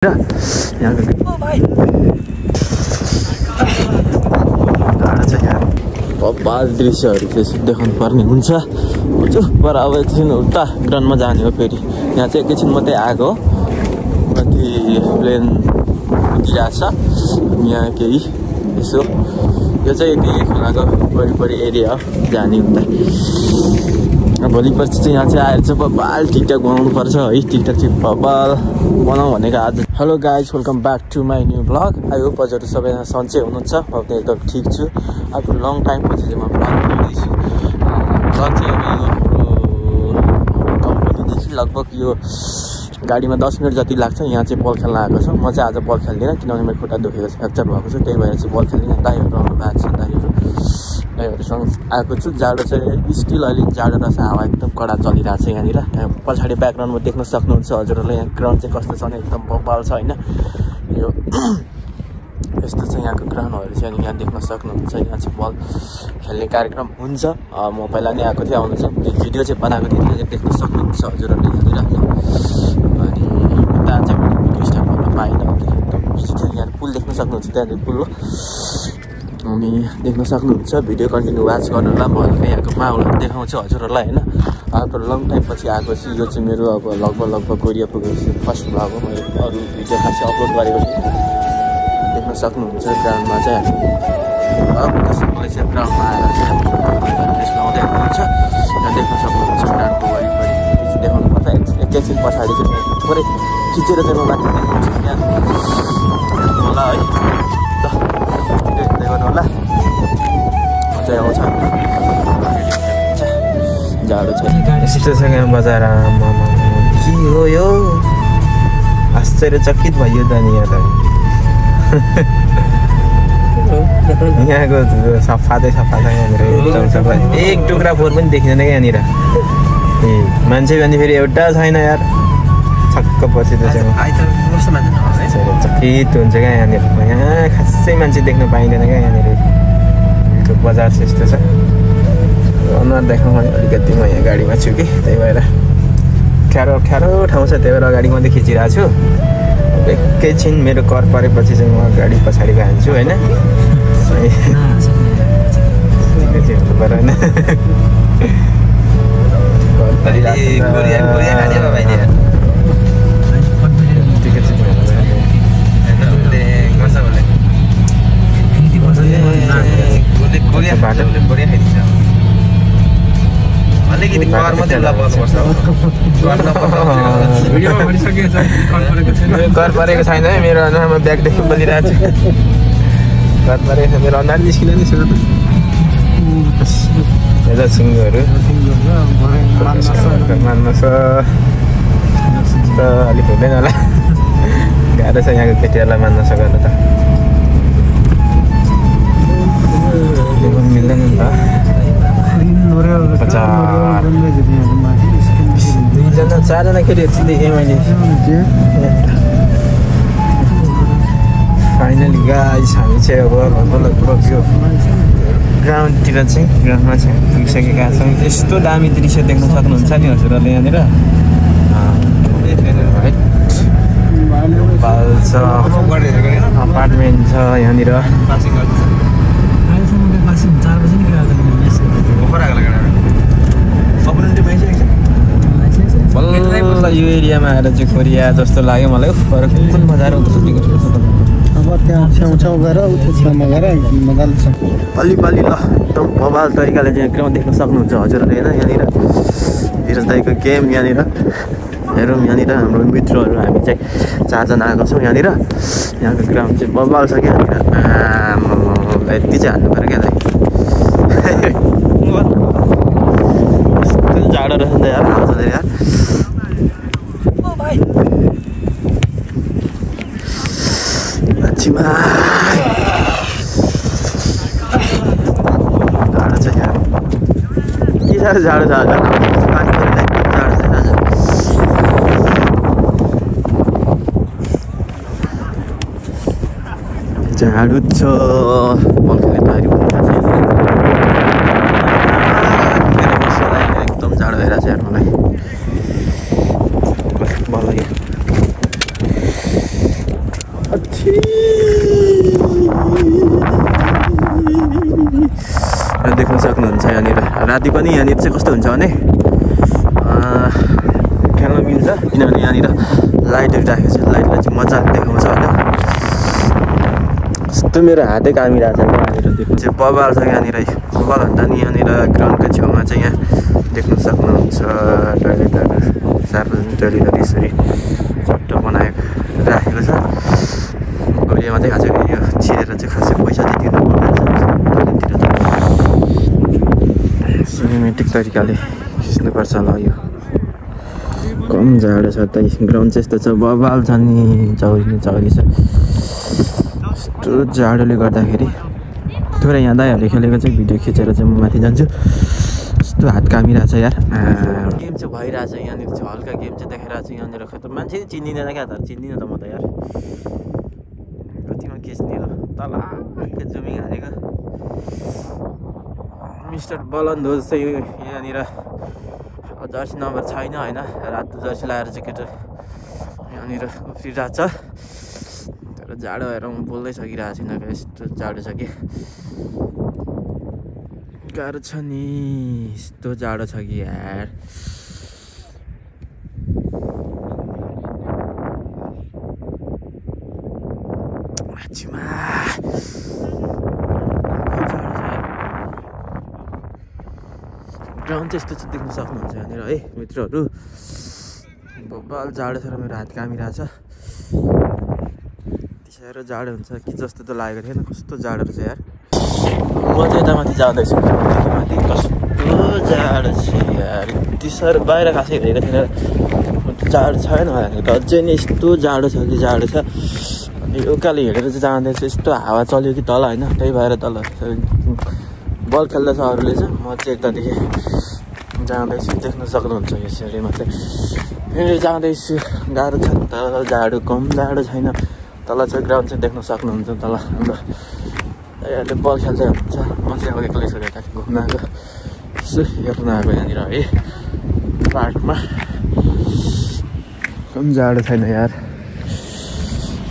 यहाँको बबाल दृश्यहरू चाहिँ देखाउनु पर्ने हुन्छ पर अब एकछिन उता ग्राउन्डमा जाने हो फेरि यहाँ चाहिँ एकैछिन मात्रै आएको हो माथि प्लेन उठिरहेको छ यहाँ केही यसो यो चाहिँ यति खोलाको वरिपरि एरिया हो जाने उता भोलि पछि चाहिँ यहाँ चाहिँ आएर चाहिँ बबाल टिकटक बनाउनु पर्छ है टिकटक चाहिँ बबाल बनाऊ भनेको आज hello guys welcome back to my new blog I hope हजुरहरू सबैजना सन्चै हुनुहुन्छ म पनि एकदम ठिक छु आफ्नो लङ टाइम पछि चाहिँ म ब्लग बनाउँदैछु ब्लग चाहिँ अब यो कम्पनीदेखि लगभग यो गाडीमा 10 मिनट जति लाग्छ यहाँ चाहिँ बल खेल्न आएको छु म चाहिँ आज बल खेल्दिनँ किनभने मेरो खुट्टा दुखेको छ फ्र्याक्चर भएको छ त्यही भएर चाहिँ बल खेल्दिनँ दाइहरू आउनु भएको छ दाइहरूसँग आएको छु जाडो चाहिँ स्टिल अहिले जाडो रहेछ हावा एकदम कडा चलिरहेको छ यहाँनिर पछाडि ब्याकग्राउन्डमा देख्न सक्नुहुन्छ हजुरहरूले यहाँ ग्राउन्ड चाहिँ कस्तो छ भने एकदम बबाल छ होइन यो यस्तो चाहिँ यहाँको ग्राउन्डहरू चाहिँ यहाँ देख्न सक्नुहुन्छ यहाँ चाहिँ बल खेल्ने कार्यक्रम हुन्छ म पहिला नै आएको थिएँ आउनु चाहिँ भिडियो चाहिँ बनाएको थिएँ त्यो चाहिँ देख्न सक्नुहुन्छ हजुरहरूले यहाँनिर अनि उता चाहिँ भिडियो स्टार्ट गर्न पाइनँ एकदम यहाँ पुल देख्न सक्नुहुन्छ त्यहाँनिर पुल हो अनि देख्न सक्नुहुन्छ भिडियो कन्टिन्यू वाच गर्नुलाई म यहाँको माहौलहरू देखाउँछु हजुरहरूलाई होइन आफ्नो लङ टाइम पछि आएको छु यो चाहिँ मेरो अब लगभग कोरिया पुगेको फर्स्ट भ्लग हो मैले अरू भिडियो खासै अपलोड गरेको छु देख्न सक्नुहुन्छ ग्राउन्डमा चाहिँ सबैले चाहिँ ग्राउन्डमा आएर चाहिँ ड्रेस लगाउँदै हुनुहुन्छ यहाँ देख्न सक्नुहुन्छ ग्राउन्डको वरिपरि देखाउनु पर्छ एकैछिन पछाडि चाहिँ पुरै खिचेर चाहिँ म माथि देखाउँछु त्यहाँ होला है ल हेर्दै गर्नु होला मजा आउँछ जाडो छ यस्तो छ यहाँ बजार के हो यो आश्चर्यचकित भयो त नि यहाँ यहाँको सफा छ यहाँनिर एकदम सफा एक टुक्रा फोहोर पनि देखिँदैन क्या यहाँनिर ए मान्छे भने फेरि एउटा छैन यार छक्क पछि चकित हुन्छ क्या यहाँनिर यहाँ खासै मान्छे देख्न पाइँदैन क्या यहाँनिर बजार चाहिँ यस्तो छ अनुहार देखाउनु अलिकति म यहाँ गाडीमा छु कि त्यही भएर ठाडो ठाउँ छ त्यही भएर अगाडि मात्रै खिचिरहेको छु एकैछिन मेरो कर परेपछि चाहिँ म गाडी पछाडि हाल्छु होइन अलिकति कर मात्रै लगाउनुपर्छ कर परेको छैन है मेरो अनुहारमा ब्यागदेखि बलिरहेको छु कर परेको छ मेरो अनुहार निस्किँदैन नि सुरु हेलो सिङ्गोहरू मान्न छ अलिक हुँदैन होला गाह्रो छ यहाँको केटीहरूलाई मान्न सक्नु त मिल्दैन नि त दुईजना चारजना केटीहरू चाहिँ देखेँ मैले फाइनली गाइस हामी चाहिँ अब लगभग यो ग्राउन्डतिर चाहिँ ग्राउन्डमा चाहिँ पुगिसकेका छौँ यस्तो दामी दृश्य देख्न सक्नुहुन्छ नि हजुरहरूले यहाँनिर छ अपार्टमेन्ट छ यहाँनिर बल्ल यो एरियामा आएर चाहिँ कोरिया जस्तो लाग्यो मलाई कुन बजार अब त्यहाँ छेउछाउ गएर मजाले छ अलि ल एकदम बबाल तरिकाले चाहिँ ग्राउन्ड देख्न सक्नुहुन्छ हजुरहरूले होइन यहाँनिर धिरज दाइको गेम यहाँनिर हेरौँ यहाँनिर हाम्रो मित्रहरू हामी चाहिँ 4 जना आएको छौँ यहाँनिर यहाँको ग्राउन्ड चाहिँ बबाल छ क्या यहाँनिर यति चाहिँ हाल्नु पऱ्यो क्या दाइ जाडो रहेछ नि त यार मजाले यार मान्छेमा जाडो छ यार के साह्रो जाडो छ आज पानी परेर एकदम जाडो छ आज जाडो छ बल्खेले तयारी एकदम जाडो भइरहेको छ यार मलाई देख्न सक्नुहुन्छ यहाँनिर राति पनि यहाँनिर चाहिँ कस्तो हुन्छ भने खेल्न मिल्छ किनभने यहाँनिर लाइटहरू राखेको छ लाइटलाई चाहिँ मजाले देखाउँछ होइन यस्तो मेरो हातै कामिरहेको छ यहाँनिर देख्नु चाहिँ बबाल छ यहाँनिर बबाल भन्दा नि यहाँनिर ग्राउन्डको छेउमा चाहिँ यहाँ देख्न सक्नुहुन्छ टोइलेटहरू सार्वजनिक टोइलेटहरू यसरी चट्ट बनाएको राखेको छ गोलियामा चाहिँ खासै यो छिरेर चाहिँ खासै पैसा चाहिँ तिर्नु पर्दैन टोइलेटतिर त सिनेमेटिक तरिकाले खिच्नुपर्छ होला यो कम जाडो छ त ग्राउन्ड चाहिँ यस्तो छ बबाल छ नि चौरी छ यस्तो जाडोले गर्दाखेरि थोरै यहाँ दाइहरूले खेलेको चाहिँ भिडियो खिचेर चाहिँ म माथि जान्छु यस्तो हात कामिरहेको छ यार गेम चाहिँ भइरहेछ यहाँनिर चाहिँ हल्का गेम चाहिँ देखाइरहेको छ यहाँनिर खै त मान्छे चिन्दिँदैन क्या त चिन्दिनँ त म त यार कतिमा खिच्ने हो तल जुमिङ हालेको मिस्टर बलन्दोज चाहिँ यहाँनिर जर्सी नम्बर छैन होइन रातो जर्सी लगाएर चाहिँ केटा यहाँनिर उफ्रिरहेको छ तर जाडो भएर म बोल्दै सकिरहेको छैन यस्तो जाडो छ कि गाह्रो छ नि यस्तो जाडो छ कि यार ग्राउन्ड चाहिँ यस्तो चाहिँ देख्न सक्नुहुन्छ यहाँनिर है मित्रहरू बबाल जाडो छ र मेरो हात कामिरहेछ साह्रो जाडो हुन्छ कि जस्तो त लागेको थिएन कस्तो जाडो रहेछ यार म चाहिँ यता माथि जाँदैछु माथि कस्तो जाडो छ यार यति साह्रो बाहिर खासै हेरेको थिएन जाडो छैन भनेको त अझै नै यस्तो जाडो छ कि जाडो छ उकालो हिँडेर चाहिँ जाँदैछु यस्तो हावा चल्यो कि तल होइन त्यही भएर तल बल खेल्दैछ अरूले चाहिँ म चाहिँ यतादेखि जाँदैछु देख्न सक्नुहुन्छ यो सिँढीमा चाहिँ फेरि जाँदैछु गाह्रो छ नि तल जाडो कम जाडो छैन तल चाहिँ ग्राउन्ड चाहिँ देख्न सक्नुहुन्छ तल हाम्रो अहिले बल खेल्दै हुनुहुन्छ म चाहिँ अब एक्लै छु यता घुम्न आएको यसो हेर्न आएको यहाँनिर है पार्कमा कम जाडो छैन यार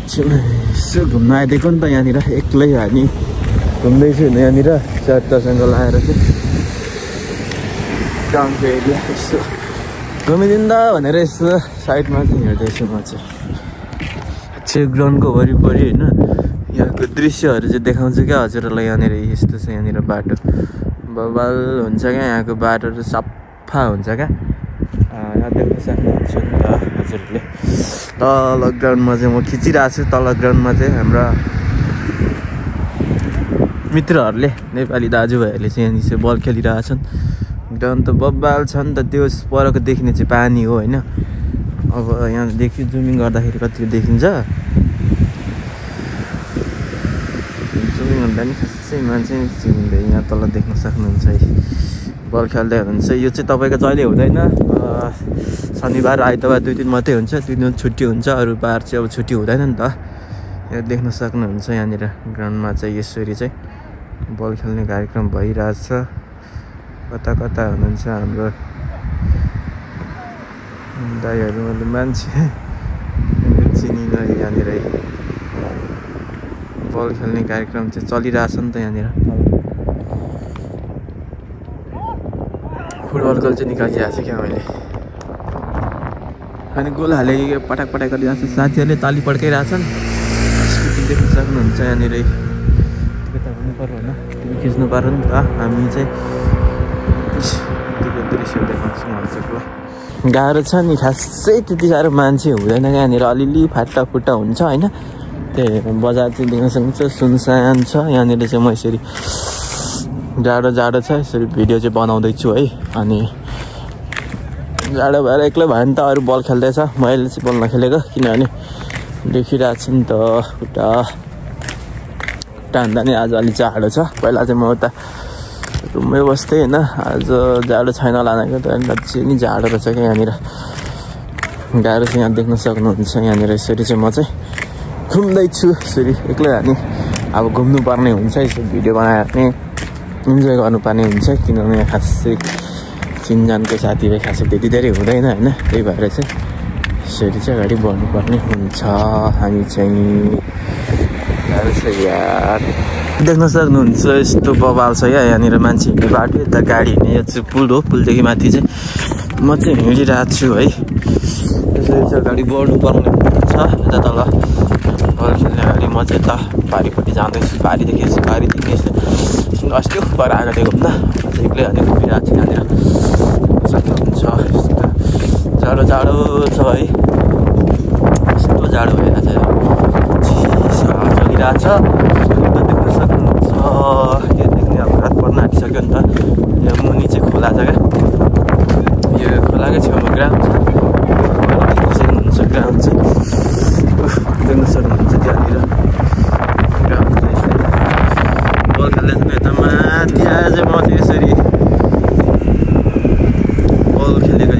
यसो घुम्न आइदिएको नि त यहाँनिर एक्लै हामी घुम्दैछु यहाँनिर चारतासँग लाएर चाहिँ ग्राउन्डको एरिया यसो घुमिदिँदा भनेर यसो साइडमा चाहिँ हिँड्दैछु म चाहिँ ग्राउन्डको वरिपरि होइन यहाँको दृश्यहरू चाहिँ देखाउँछु क्या हजुरहरूलाई यहाँनिर यस्तो छ यहाँनिर बाटो बबाल हुन्छ क्या यहाँको बाटोहरू सफा हुन्छ क्या यहाँ देख्न सक्नुहुन्छ नि त हजुरहरूले तल ग्राउन्डमा चाहिँ म खिचिरहेको छु तल ग्राउन्डमा चाहिँ हाम्रा मित्रहरूले नेपाली दाजुभाइहरूले चाहिँ यहाँनिर चाहिँ बल खेलिरहेछन् ग्राउन्ड त बबाल छ नि त त्यो परको देखिने चाहिँ पानी हो होइन अब यहाँदेखि जुमिङ गर्दाखेरि कतिको देखिन्छ जुमिङ भन्दा नि खासै मान्छे चिन्दै यहाँ तल देख्न सक्नुहुन्छ है बल खेल्दै हुनुहुन्छ यो चाहिँ तपाईँको जहिले हुँदैन शनिबार आइतबार 2 दिन मात्रै हुन्छ 2 दिन छुट्टी हुन्छ अरू बार चाहिँ अब छुट्टी हुँदैन नि त यहाँ देख्न सक्नुहुन्छ यहाँनिर ग्राउन्डमा चाहिँ यसरी चाहिँ बल खेल्ने कार्यक्रम भइरहेछ कता कता हुनुहुन्छ हाम्रो दाइहरू मैले मान्छे चिनिन यहाँनिर बल खेल्ने कार्यक्रम चाहिँ चलिरहेछ नि त यहाँनिर फुटबल गोल चाहिँ निकालिरहेको छु क्या मैले अनि गोल हालेको पटाक पटाक गरिरहेको छ साथीहरूले ताली पड्काइरहेछन् स्कुटी देख्न सक्नुहुन्छ यहाँनिर यता हुनु पर्यो होइन त्यो खिच्नु पर्यो नि त हामी चाहिँ त्यो दृश्य देखाउँछौँ हजुरको गाह्रो छ नि खासै त्यति साह्रो मान्छे हुँदैन यहाँनिर अलिअलि फाटा फुट्टा हुन्छ होइन त्यही बजार चाहिँ देख्न सक्नुहुन्छ सुनसान छ यहाँनिर चाहिँ म यसरी जाडो जाडो छ यसरी भिडियो चाहिँ बनाउँदैछु है अनि जाडो भएर एक्लै भयो नि त अरू बल खेल्दैछ मैले चाहिँ बल नखेलेको किनभने देखिरहेको छु नि त खुट्टा हान्दा नि आज अलिक जाडो छ पहिला चाहिँ म उता रुममै बस्थेँ होइन आज जाडो छैन लानेको त अझै नि जाडो रहेछ क्या यहाँनिर गाह्रो चाहिँ यहाँ देख्न सक्नुहुन्छ यहाँनिर यसरी चाहिँ म चाहिँ घुम्दैछु यसरी एक्लै हामी अब घुम्नुपर्ने हुन्छ यसो भिडियो बनाएर पनि इन्जोय गर्नुपर्ने हुन्छ किनभने खासै चिनजानको साथीभाइ खासै त्यति धेरै हुँदैन होइन त्यही भएर चाहिँ यसरी चाहिँ अगाडि बढ्नुपर्ने हुन्छ हामी चाहिँ गाह्रो छ यार। देख्न सक्नुहुन्छ यस्तो बवाल छ या यहाँनिर मान्छे हिँड्ने बाटो, यता गाडी हिँड्ने, यो चाहिँ पुल हो। पुलदेखि माथि चाहिँ म चाहिँ हिँडिरहेको छु है। त्यसरी चाहिँ गाडी बढ्नु पर्ने छ। यता तल बल खेल्ने गाडी, म चाहिँ यता बारीपट्टि जाँदैछु। बारीदेखि यसो बारीदेखि यसो अस्ति पर आएको थियो घुम्दा एक्लै अनि घुमिरहेको छु यहाँनिर। सक्नुहुन्छ जाडो जाडो छ है, यस्तो जाडो भइरहेको छ, चलिरहेको छ। देख्न सक्नुहुन्छ यो देख्ने अब रात पर्न आँटिसक्यो नि त। यो मुनि चाहिँ खोला छ क्या, यो खोलाकै छेउमा ग्राउन्ड छ। देख्न सक्नुहुन्छ ग्राउन्ड चाहिँ देख्न सक्नुहुन्छ त्यहाँनिर ग्राउन्ड चाहिँ बल खेल्दै छ। यता माथि आएर चाहिँ म चाहिँ यसरी बल खेलेको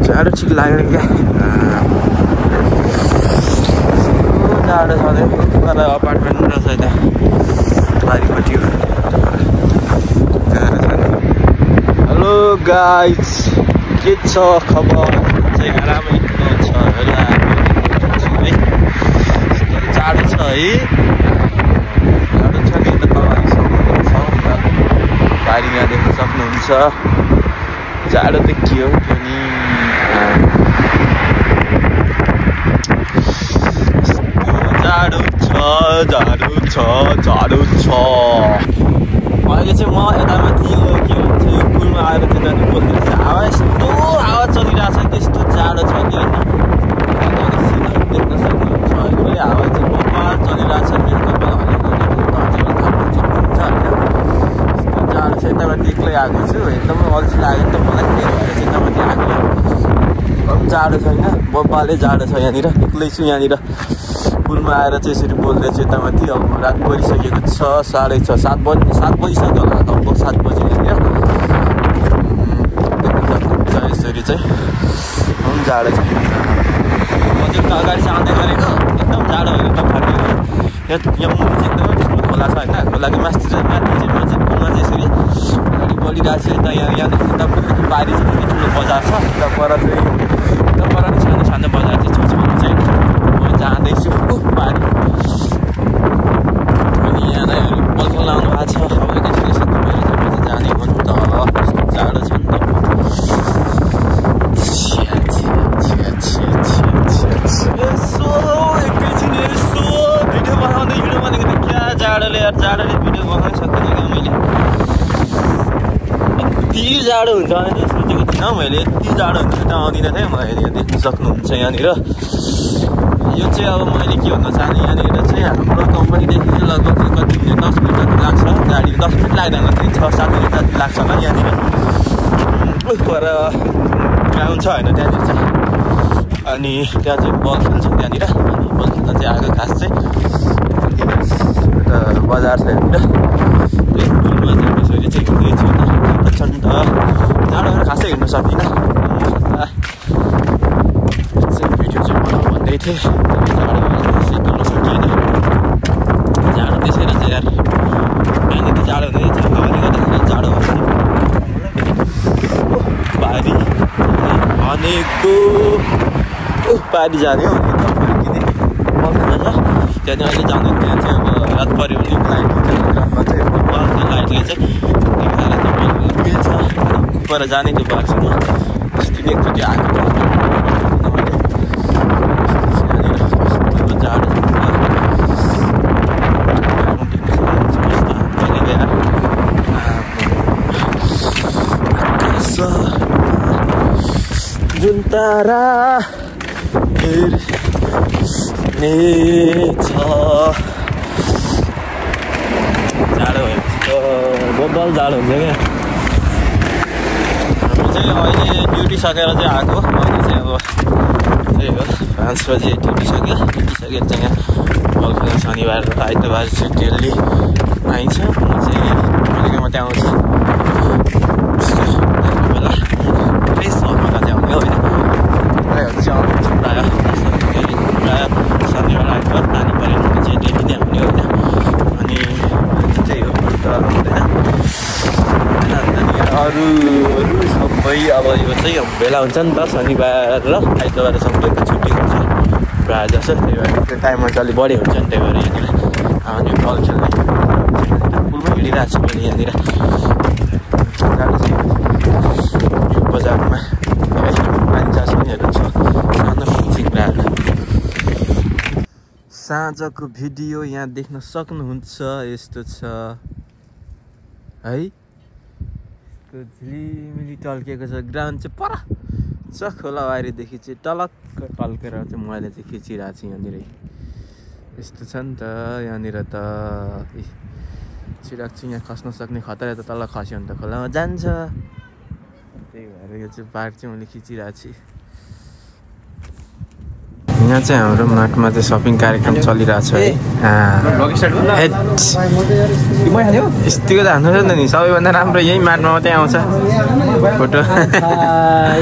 जाडो ठिक लाग्यो क्या, जाडो छ अरे। तर अपार्टमेन्ट रहेछ यता बारीपट्टि। हेलो गाइज, के छ खबर? चाहिँ आरामै छ होला है। जाडो छ है, जाडो छ नि। यता तल आइसक्नुहुन्छ बारीमा देख्न सक्नुहुन्छ। जाडो त के हो त्यो नि, जाडो छ जाडो छ जाडो छ। अहिले चाहिँ म यता माथि यो के भन्छ यो पुलमा आएर चाहिँ त्यहाँदेखि बोल्दैछु। हावा यस्तो हावा चलिरहेको छ, त्यस्तो जाडो छ कि होइन। देख्न सक्नुहुन्छ अहिले हावा चाहिँ बबाल चलिरहेको छ। मेरो कपाल हल्लिँदैन, यस्तो जाडो छ। यता माथि एक्लै आएको छु, एकदमै अल्छी लाग्यो नि त मलाई। त्यही भएर चाहिँ यता माथि आएको। एकदम जाडो छैन, बबाले जाडो छ यहाँनिर। एक्लै छु यहाँनिर पुलमा आएर चाहिँ यसरी बोल्दैछु यता माथि। अब रात परिसकेको छ, 6:30 7 बजिसक्यो होला, लगभग 7 बजी यहाँनिर। देख्न सक्नुहुन्छ यसरी चाहिँ एकदम जाडो छ। म चाहिँ अगाडि चाहिँ आउँदै गरेको, एकदम जाडो भएर एकदम फाटिएको। यहाँ मुनि चाहिँ एकदमै ठुलो खोला छ होइन। खोलाको माथि चाहिँ म चाहिँ पुलमा चाहिँ यसरी अगाडि बढिरहेको छु। यता यहाँदेखि यता बारी चाहिँ ठुलो बजार छ। यता पर चाहिँ यता पर सानो सानो बजार चाहिँ छेउछाउमा चाहिँ म जाँदैछु बारी। अनि यहाँलाई बल खेल्न आउनु भएको छ। अब एकैछिन यसो मैले चाहिँ जाने हो नि त, यस्तो जाडो छ नि त। यसो एकैछिन यसो भिडियो बनाउँदै भिडियो बनेको थिएँ। क्या जाडोले यार, जाडोले भिडियो बनाउनै सक्दिनँ क्या मैले। यति जाडो हुन्छ भने सोचेको थिइनँ मैले, यति जाडो हुन्छ त आउँदिनँ थिएँ म। देख्न सक्नुहुन्छ यहाँनिर यो चाहिँ अब मैले के भन्न चाहने, यहाँनिर चाहिँ हाम्रो कम्पनीदेखि चाहिँ लगभग कति मिनट 10 मिनट जति लाग्छ गाडी। 10 मिनट लाग्दैन, 6-7 मिनट जति लाग्छ होला यहाँनिर। पर ग्राउन्ड छ होइन त्यहाँनिर चाहिँ। अनि त्यहाँ चाहिँ बल खेल्छ त्यहाँनिर। अनि बल खेल्न चाहिँ आएको खास चाहिँ बजार छ यहाँनिर। पुलमा चाहिँ त्यसरी चाहिँ हिँड्दैछु नि त, नि त जाडो खासै हिँड्नु सक्दिनँ। भिडियो चाहिँ बनाउनु भन्दै थिएँ, जाडो चाहिँ हिँड्नु सकिएन। जाडो त्यसैले चाहिँ यार बिहान जाडो हुँदै छ, हावाले गर्दाखेरि जाडो हुन्छ। बारी भनेको बारी जाने हो नि त, फर्किने बल्छ त्यहाँदेखि अहिले जाँदैन। त्यहाँ चाहिँ अब रात पऱ्यो भने लाइट हुन्छ, रातमा चाहिँ बल्ने लाइटले चाहिँ देखाएर चाहिँ बल्नु मिल्छ। पर जाने त्यो बाटोसँग अस्ति एकचोटि आएको थियो मैले। यहाँनिर कस्तो जाडो छ, जुन तारा हेर्नेछ। जाडो भएपछि बबाल जाडो हुन्छ क्या। हामी चाहिँ अहिले ड्युटी सकेर चाहिँ आएको। अहिले चाहिँ अब त्यही हो 5 बजी ड्युटी सकेर चाहिँ यहाँ बल खेल्न शनिबार र आइतबार चाहिँ डेली आइन्छ। म चाहिँ कहिलेकाहीँ मात्रै आउँछु बेला, फ्रेस हलमा चाहिँ आउने हो होइन। प्रायःहरू चाहिँ आउनुहुन्छ, प्रायः शनिबार आइतबार पानी पऱ्यो भने चाहिँ डेली नै आउने हो होइन। अनि त्यही हो, तर आउँदैन। अरूहरू सबै अब यो चाहिँ भेला हुन्छ नि त शनिबार र आइतबार सबै छुट्टी हुन्छ प्रायः जस्तो त्यही भएर त्यो टाइममा चाहिँ अलिक बढी हुन्छ नि त्यही भएर यहाँनिर अनि बल खेल्ने फुलमा हिँडिरहेको छु मैले यहाँनिर बजारमा मान्छेहरू छ चिङ्राहरू साँझको भिडियो यहाँ देख्न सक्नुहुन्छ यस्तो छ है झिलिमिली टल्केको छ ग्राउन्ड चाहिँ पर छ खोलाबारीदेखि चाहिँ टलक्क टल्केर चाहिँ मैले चाहिँ खिचिरहेको छु यहाँनिर यस्तो छ नि त यहाँनिर त छिराएको छु यहाँ खस्न सक्ने खतरा त तल खस्यो भने त खोलामा जान्छ त्यही भएर यो चाहिँ पार्क चाहिँ मैले खिचिरहेको छु यहाँ चाहिँ हाम्रो माटमा चाहिँ सपिङ कार्यक्रम चलिरहेको छ है यस्तोको त हान्नु नि सबैभन्दा राम्रो यही माटमा मात्रै आउँछ फोटो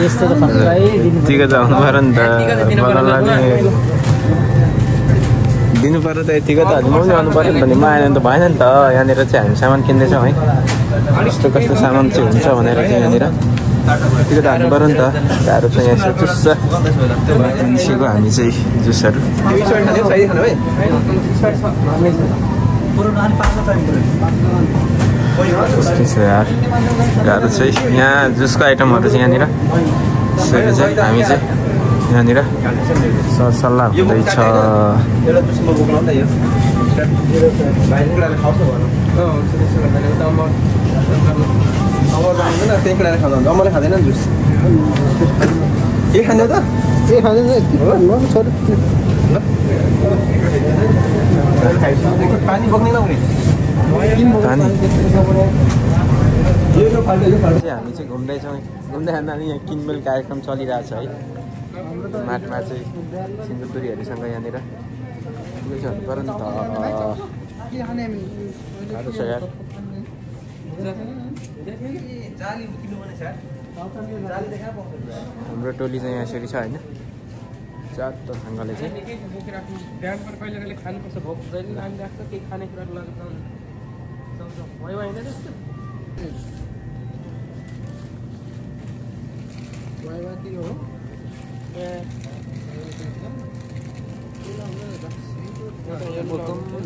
यतिको त आउनु पऱ्यो नि त दिनु पऱ्यो त यतिको त म पनि आउनु पऱ्यो नि त म आएन भने त भएन नि त यहाँनिर चाहिँ हामी सामान किन्दैछौँ है कस्तो कस्तो सामान चाहिँ हुन्छ भनेर चाहिँ यहाँनिर यतिको त हाल्नु पऱ्यो नि त गाह्रो छ यहाँ जुस छ निस्केको हामी चाहिँ जुसहरू यार गाह्रो छ यहाँ जुसको आइटमहरू चाहिँ यहाँनिर यसरी चाहिँ हामी चाहिँ यहाँनिर सरसल्लाह हुँदैछ अमले खाँदैन जुस के खाँदैन त के खाँदैन पानी बोक्दैन उनी हामी चाहिँ घुम्दैछौँ घुम्दै खाँदा यहाँ किनमेल कार्यक्रम चलिरहेछ है माटमा चाहिँ सिङ्गुतुरीहरूसँग यहाँनिर हुनु पऱ्यो नि त गाह्रो छ यार हाम्रो टोली चाहिँ यहाँ यसरी छ होइन चाँडो सँगले चाहिँ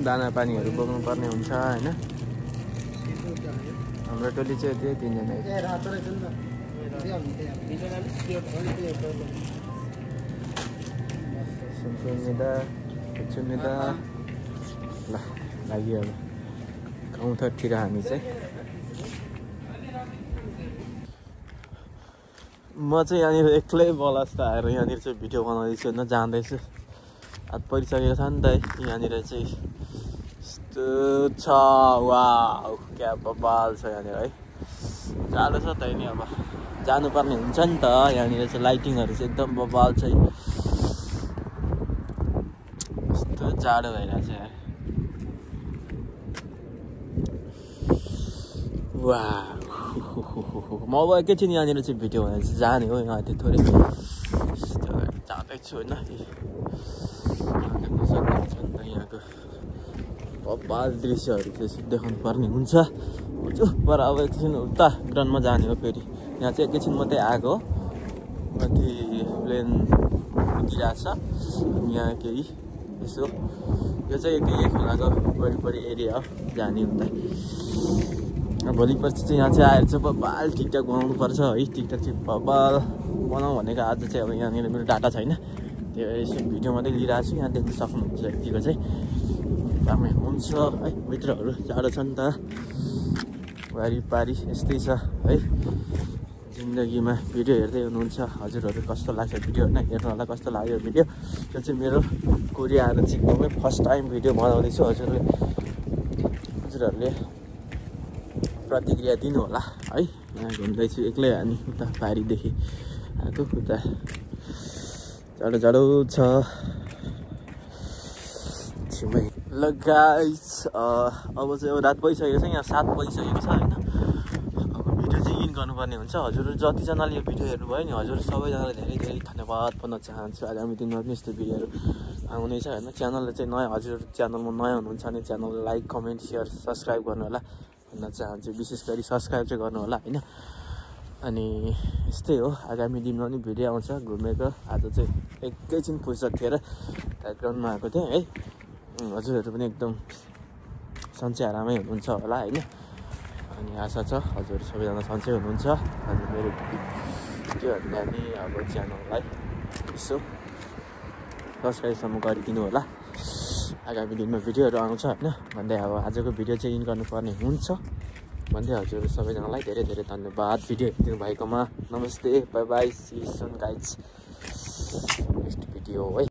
दाना पानीहरू बोक्नु पर्ने हुन्छ होइन हाम्रो टोली चाहिँ त्यही तिनजना सुन्ने ल लागि अब गाउँथरतिर हामी चाहिँ म चाहिँ यहाँनिर एक्लै बलस्ता आएर यहाँनिर चाहिँ भिडियो बनाउँदैछु होइन जाँदैछु हात परिसकेको छ नि त यहाँनिर चाहिँ यस्तो छ वा क्या बबाल छ यहाँनिर है जाडो छ त नि अब जानुपर्ने हुन्छ नि त यहाँनिर चाहिँ लाइटिङहरू चाहिँ एकदम बबाल छ यस्तो जाडो भइरहेछ यार वा म अब एकैछिन यहाँनिर चाहिँ भिडियो बनाएर चाहिँ जाने हो यहाँ त्यो थोरै यस्तो जाँदैछु होइन देख्न सक्नुहुन्छ नि त यहाँको बबाल दृश्यहरू चाहिँ देखाउनु पर्ने हुन्छ पर अब एकछिन उता ग्राउन्डमा जाने हो फेरि यहाँ चाहिँ एकैछिन मात्रै आएको हो माथि प्लेन उठिरहेको छ यहाँ केही यसो यो चाहिँ यही खोलाको वरिपरि एरिया हो जाने हुँदा भोलि पछि चाहिँ यहाँ चाहिँ आएर चाहिँ बबाल टिकटक बनाउनु पर्छ है टिकटक चाहिँ बबाल बनाऊ भनेको आज चाहिँ अब यहाँनिर मेरो डाटा छैन त्यो यसो भिडियो मात्रै लिइरहेको छु यहाँ देख्न सक्नुहुन्छ यतिको चाहिँ दामी हुन्छ है मित्रहरू जाडो छ नि त वारिपारी यस्तै छ है जिन्दगीमा भिडियो हेर्दै हुनुहुन्छ हजुरहरू कस्तो लाग्छ भिडियो होइन हेर्नु होला कस्तो लाग्यो भिडियो त्यो चाहिँ मेरो कोरिया आएर चाहिँ एकदमै फर्स्ट टाइम भिडियो बनाउँदैछु हजुरहरूले प्रतिक्रिया दिनु होला है यहाँ घुम्दैछु एक्लै हामी उता पारीदेखि आएको उता जाडो छ छिमै ल गाइस अब चाहिँ रात भइसकेको छ यहाँ 7 बजिसकेको छ होइन अब भिडियो चाहिँ इन गर्नुपर्ने हुन्छ हजुरहरू जतिजनाले यो भिडियो हेर्नुभयो नि हजुर सबैजनालाई धेरै धेरै धन्यवाद भन्न चाहन्छु आगामी दिनमा पनि यस्तो भिडियोहरू आउनेछ होइन च्यानलले चाहिँ नयाँ हजुर च्यानलमा नयाँ हुनुहुन्छ भने च्यानललाई लाइक कमेन्ट सेयर सब्सक्राइब गर्नु होला भन्न चाहन्छु विशेष गरी सब्सक्राइब चाहिँ गर्नु होला होइन अनि यस्तै हो आगामी दिनमा पनि भिडियो आउँछ घुमेको आज चाहिँ एकैछिन फुर्सद थिएर ब्याकग्राउन्डमा आएको थिएँ है हजुरहरू पनि एकदम सन्चै आरामै हुनुहुन्छ होला होइन अनि आशा छ हजुरहरू सबैजना सन्चै हुनुहुन्छ अनि मेरो भिडियोहरूलाई नि अब च्यानललाई यसो सब्सक्राइबसम्म गरिदिनु होला आगामी दिनमा भिडियोहरू आउँछ होइन भन्दै अब आजको भिडियो चाहिँ इन गर्नुपर्ने हुन्छ भन्दै हजुरहरू सबैजनालाई धेरै धेरै धन्यवाद भिडियो हेरिदिनु भएकोमा नमस्ते bye bye see you soon guys next video है